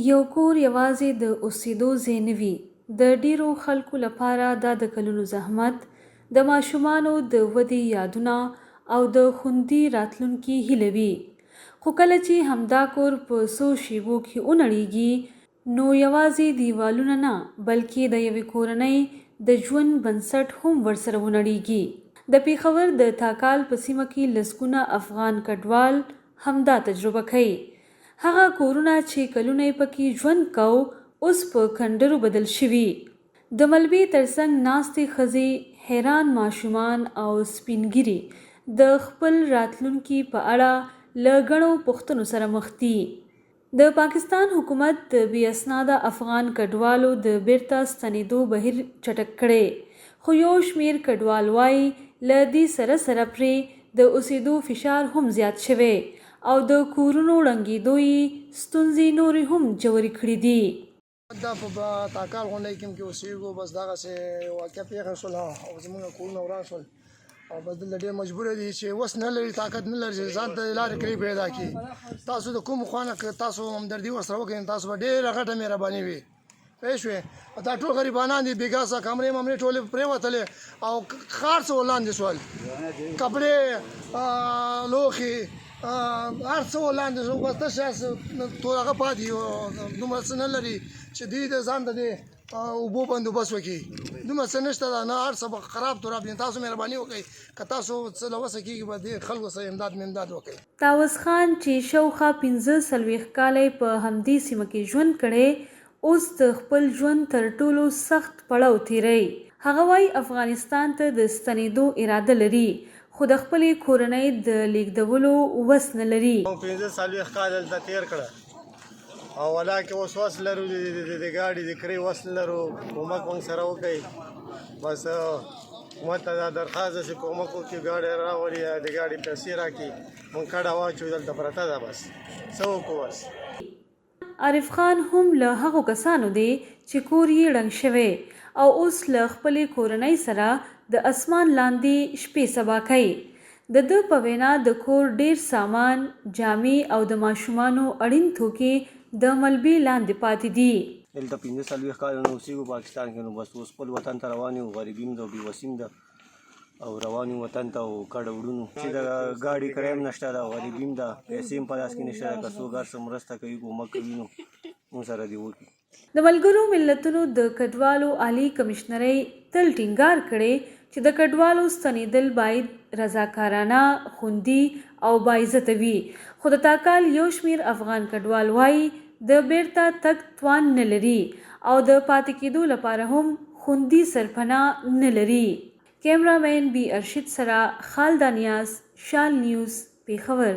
یو کور یوازې د اوسېدو ځای نه وي، د ډېرو خلکو لپاره دا د کلونو زحمت، د ماشومانو د ودې یادونه او د خوندي راتلونکي هیله وي. خو کله چې همدا کور په څو شېبو کې ونړېږي، نو یوازې دیوالونه نه، بلکې د یوې کورنۍ د ژوند بنسټ هم ورسره ونړېږي. د پېښور د تاکال په سیمه کې لسګونه افغان کډوال همدا تجربه کوي. هغه کورونه چې کلونه یې پکې ژوند کاو، اوس په کنډرو بدل شوي. د ملبې تر څنګ ناستې ښځې، حیران ماشومان او سپین ږیري د خپل راتلونکي په اړه له ګڼو پوښتنو سره مخ دي. د پاکستان حکومت د بې اسناده افغان کډوالو د بېرته ستنېدو بهیر چټک کړی، خو یو شمېر کډوال وايي، له دې سره سره پرې د اوسېدو فشار هم زیات شوی او د کورونو ړنګېدو یې ستونزې نورې هم ژورې کړې دي. دا په تاکال غونډۍ کې کې اوسېږو، بس دغسې یو واقعه پېښه شوله او زموږ کورونه وران شول او بس دلته ډېر مجبور دي چې وس نه لري، طاقت نه لري چې ځان ته لارې کرې پیدا کړي. تاسو د کوم خوا نه که تاسو همدردي ورسره وکړئ، تاسو به ډېره غټه مهرباني وي. پوه شوې؟ دا ټول غریبانان دي، بېګا څه کمرې ممرې ټولې پرېوتلې او ښار څه ولاندې شول، کپړې، لوښي، هر څه ولاندې شو. بس تش تور هغه پاتې، دومره څه نه لري چې دوی د ځان ته د اوبو بندوبست وکړي. دومره څه نشته ده نه، هر څه خراب تراب دي. تاسو مهرباني وکړئ، که تاسو څه له وسه کېږي به دې خلکو سره امداد ممداد وکړئ. طاوس خان چې شاوخوا 45 کاله یې په همدې سیمه کې ژوند کړی، اوس د خپل ژوند تر ټولو سخت پړاو تېروي. هغه وايي، افغانستان ته د ستنېدو اراده لري، خو د خپلې کورنۍ د لېږدولو وس نه لري. موږ 45 کاله دلته تېر کړه او ولاکه اوس وس لرو، د ګاډي د کرې وس نه لرو. کومک موږ سره وکړئ. بس حکومت ته دا درخواست ده چې کومک وکړي، ګاډی راولي، د ګاډي پیسې راکړي. موږ کډه واچو، دلته پرته ده، بس څه وکړو بس. عارف خان هم له هغو کسانو دی چې کور یې ړنګ شوی او اوس له خپلې کورنۍ سره د اسمان لاندې شپې سبا کوي. د ده په وینا د کور ډېر سامان، جامې او د ماشومانو اړین توکي د ملبې لاندې پاتې دي. دلته 45 کاله نه اوسېږو پاکستان کې، نو بس اوس خپل وطن ته روان یو. غریبي هم ده او بېوسي هم ده او روان یو وطن ته او کډه وړونو چې د ګاډي کرایه هم نشته ده، غریبي هم ده، پیسې هم په لاس کې نشته ده. که څوک هر څه مرسته کوي، کومک کوي، نو موږ سره دې وکړي. د ملګرو ملتونو د کډوالو عالي کمشنرۍ تل ټینګار کړی چې د کډوالو ستنېدل باید رضاکارانه، خوندي او باعزته وي، خو د تاکال یو شمېر افغان کډوال وايي، د بېرته تګ توان نه لري او د پاتې کېدو لپاره هم خوندي سرپناه نه لري. کیمره مین بي ارشد سره خالده نیاز، شال نیوز، پېښور.